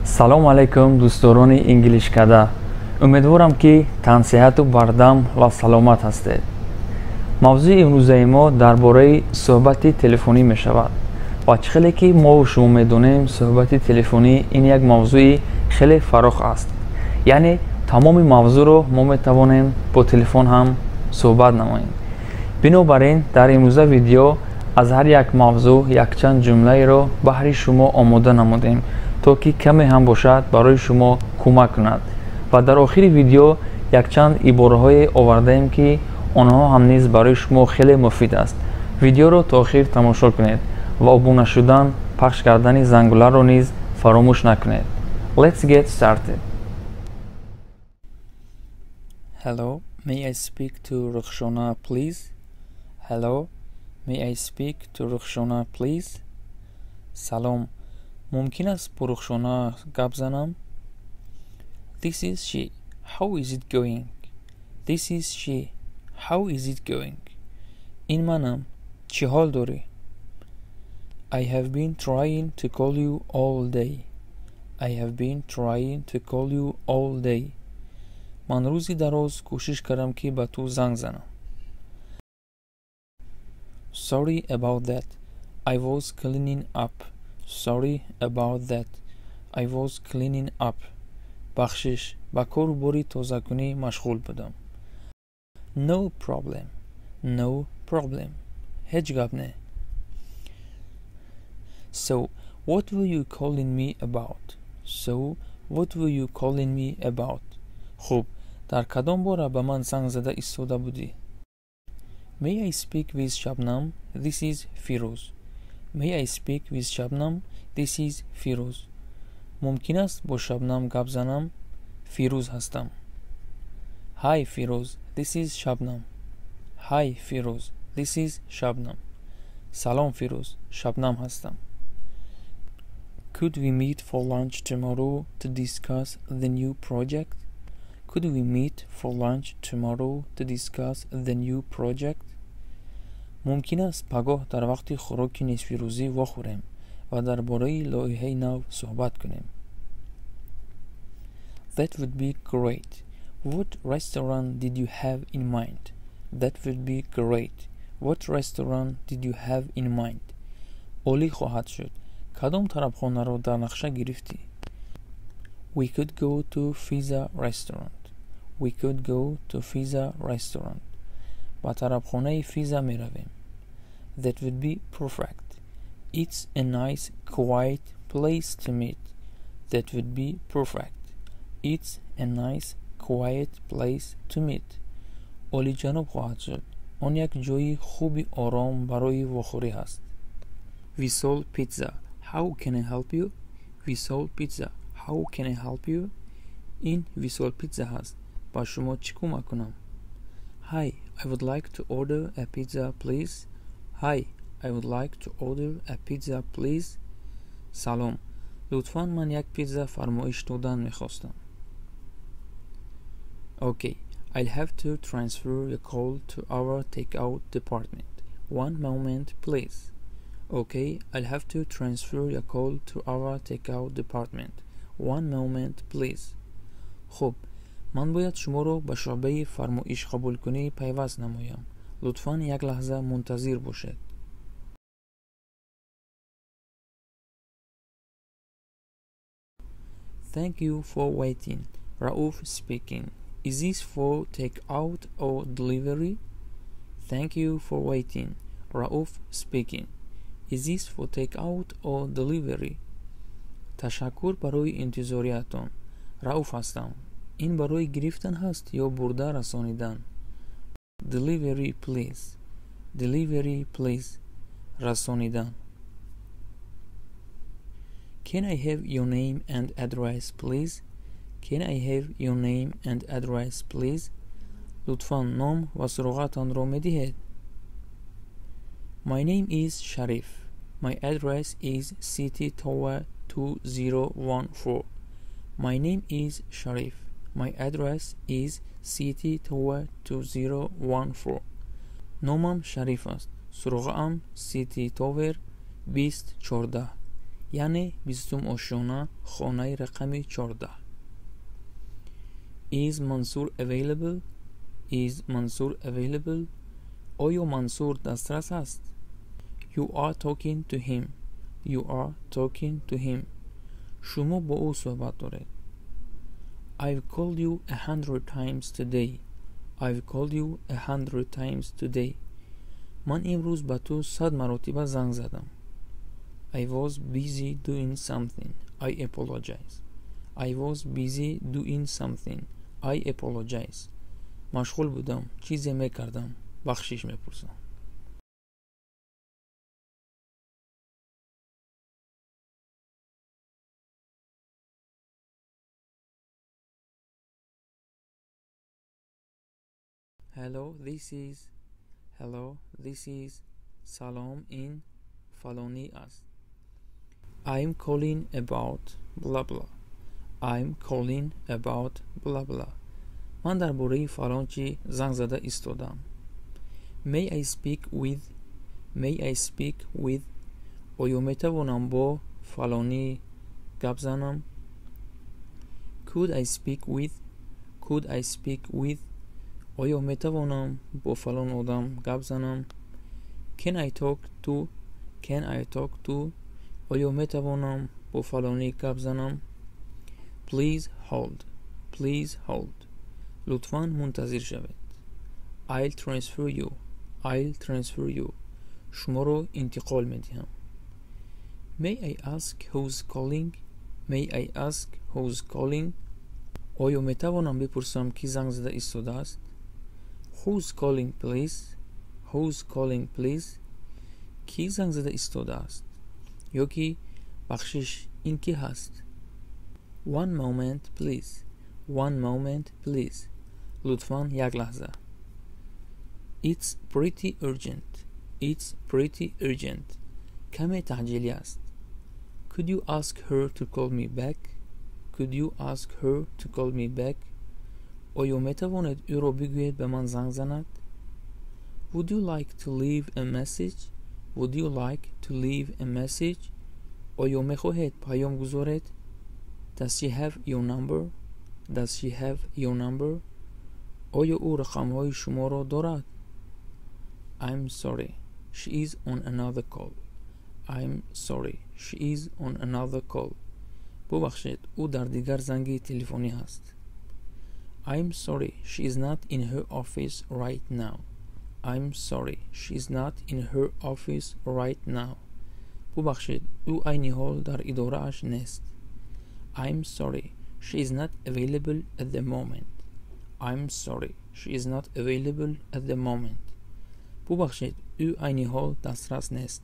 Салом алейкум, дӯстдорони Инглишкада. Умедворам, ки тансиҳату бардам ва саломат ҳастед. Мавзӯи имрӯзаи мо дар бораи суҳбати телефонӣ мешавад. Ва чӣ хеле ки мову шумо медонем, суҳбати телефонӣ ин як мавзӯи хеле фарох аст. Яъне тамоми мавзӯъро мо метавонем бо телефон ҳам суҳбат намоем. Бинобар ин дар имрӯза видео аз ҳар як мавзӯъ якчанд ҷумлаеро баҳри шумо омода намудем, то ки каме ҳам бошад барои шумо кӯмак кунад. Ва дар охири видео якчанд ибораҳое овардаем, ки онҳо ҳам низ барои шумо хеле муфид аст. Видеоро то охир тамошо кунед ва обуна шудан, пахш кардани зангуларо низ фаромӯш накунед. Let's get started. Hello, may I speak to Rukhshona, please? Hello, may I speak to Rukhshona, please? Салом, мумкин аст бо Рухшона гап занам? This is she. How is it going? This is she. How is it going? Ин манам. Чӣ ҳол дорӣ? I have been trying to call you all day. I have been trying to call you all day. Ман рӯзи дароз кӯшиш кардам, ки ба ту занг занам. Sorry about that. I was cleaning up. Sorry about that. I was cleaning up. Бахшиш, ба кору бори тозакунӣ машғул будам. No problem. No problem. Ҳеҷ гап не. So, what were you calling me about? So, what were you calling me about? Хуб, дар кадом бора ба ман занг зада истода будӣ? May I speak with Shabnam? This is Firuz. May I speak with Shabnam? This is Firuz. Мумкин аст бо Шабнам гап занам? Фирӯз ҳастам. Hi Firuz, this is Shabnam. Hi Firuz, this is Shabnam. Салом Фирӯз, Шабнам ҳастам. Could we meet for lunch tomorrow to discuss the new project? Could we meet for lunch tomorrow to discuss the new project? Мумкин аст пагоҳ дар вақти хӯроки нисфирӯзӣ вохӯрем ва дар бораи лоиҳаи нав суҳбат кунем. That would be great. What restaurant did you have in mind? That would be great. What restaurant did you have in mind? Олӣ хоҳад шуд. Кадом тарабхонаро дар нақша гирифтӣ? We could go to Fiza restaurant. We could go to Fiza restaurant. Ба тарабхонаи Физа меравем. That would be perfect. It's a nice, quiet place to meet. That would be perfect. It's a nice, quiet place to meet. Олиҷаноб хоҳад шуд. Он як ҷои хуби ором барои вохӯрӣ ҳаст. Visol Pizza. How can I help you? Visol Pizza. How can I help you? Ин Visol Pizza ҳаст. Ба шумо чӣ кӯмак кунам? Hi, I would like to order a pizza, please. Hi, I would like to order a pizza, please. Салом. Лутфан ман як пицца фармоиш додан мехостам. Okay, I'll have to transfer your call to our takeout department. One moment, please. Okay, I'll have to transfer your call to our takeout department. One moment, please. Хуб, ман бояд шуморо ба шӯъбаи фармоишқабулкунӣ пайваст намоям. Лутфан як лаҳза мунтазир бошед. Thank you for waiting. Rauf speaking. Is this for takeout or delivery? Thank you for waiting. Rauf speaking. Is this for takeout or delivery? Ташаккур барои интизориятон. Рауф ҳастам. Ин барои гирифтан ҳаст ё бурда расонидан? Delivery, please. Delivery, please. Расонидан. Can I have your name and address, please? Can I have your name and address, please? Лутфан ном ва суроғатонро медиҳед? My name is Sharif. My address is City Tower 2014. My name is Sharif. My address is City Tower 2014. Номам Шариф аст. Суроғаам City Tower 2014. Яъне 20 ошёна, хонаи рақами 14. Is Mansur available? Is Mansur available? Оё Мансур дастрас аст? You are talking to him. You are talking to him. Шумо бо ӯ суҳбат доред. I've called you 100 times today. I've called you 100 times today. Ман имрӯз ба ту 100 маротиба занг задам. I was busy doing something. I apologize. I was busy doing something. I apologize. Машғул будам, чизе мекардам. Бахшиш мепурсам. Hello, this is. Hello, this is. Салом, ин фалонӣ аст. I'm calling about blah blah. I'm calling about blah blah. Ман дар бораи фалон чӣ занг зада истодам. May I speak with? May I speak with? Оё метавонам бо фалонӣ гап занам? Could I speak with? Could I speak with? Оё метавонам бо фалон одам гап занам? Can I talk to? Can I talk to? Оё метавонам бо фалонӣ гап занам? Please hold. Please hold. Лутфан мунтазир шавед. I'll transfer you. I'll transfer you. Шуморо интиқол медиҳам. May I ask who's calling? May I ask who's calling? Оё метавонам бипурсам ки занг зада истодааст? Who's calling, please? Who's calling, please? Ки занг зада истодааст? Ё ки бахшиш, ин ки ҳаст? One moment, please. One moment, please. Лутфан як лаҳза. It's pretty urgent. It's pretty urgent. Каме таъҷилӣ аст. Could you ask her to call me back? Could you ask her to call me back? Оё метавонед ӯро бигӯед ба ман занг занад? Would you like to leave a message? Would you like to leave a message? Оё мехоҳед паём гузоред? Does she have your number? Does she have your number? Оё ӯ рақамҳои шуморо дорад? I'm sorry. She is on another call. I'm sorry. She is on another call. Бубахшед, ӯ дар дигар занги телефонӣ ҳаст. I'm sorry. She is not in her office right now. I'm sorry. She is not in her office right now. Бубахшед, ӯ айни ҳол дар идорааш нест. I'm sorry. She is not available at the moment. I'm sorry. She is not available at the moment. Бубахшед, ӯ айни ҳол дастрас нест.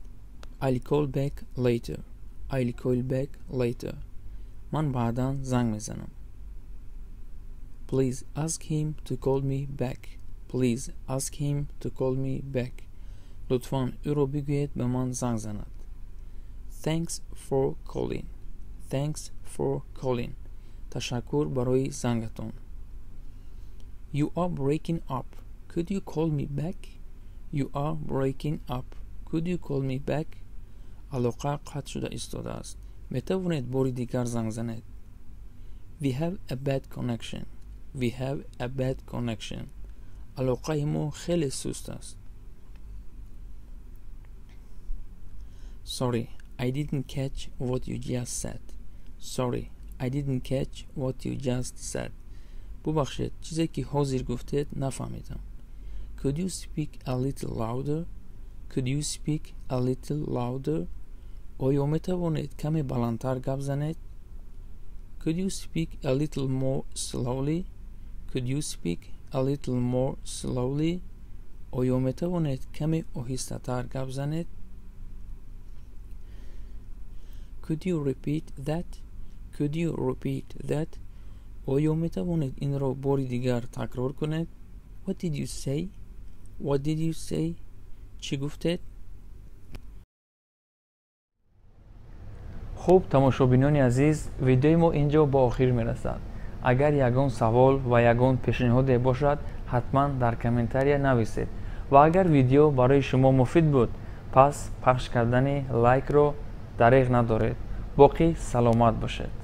I'll call back later. I'll call back later. Ман баъдан занг мезанам. Please ask him to call me back. Please ask him to call me back. Лутфан ӯро бигӯед ба ман занг занад. Thanks for calling. Thanks for calling. Ташаккур барои зангатон. You are breaking up. Could you call me back? You are breaking up. Could you call me back? Алоқа қатъ шуда истодааст. Метавонед бори дигар занг занед. We have a bad connection. We have a bad connection. Алоқаи мо хеле суст аст. Sorry, I didn't catch what you just said. Sorry, I didn't catch what you just said. Бубахшед, чизе ки ҳозир гуфтед нафаҳмидам. Could you speak a little louder? Could you speak a little louder? Оё метавонед каме баландтар гап занед? Could you speak a little more slowly? Could you speak a little more slowly? Оё метавонед каме оҳистатар гап занед? Could you repeat that? Could you repeat that? Оё метавонед инро бори дигар такрор кунед? What did you say? What did you say? Чӣ гуфтед? Хуб, тамошобинони азиз, видеои мо инҷо ба охир мерасад. Агар ягон савол ва ягон пешниҳоде бошад, ҳатман дар комментария нависед. Ва агар видео барои шумо муфид буд, пас пахш кардани лайкро дареғ надоред. Боқӣ саломат бошед.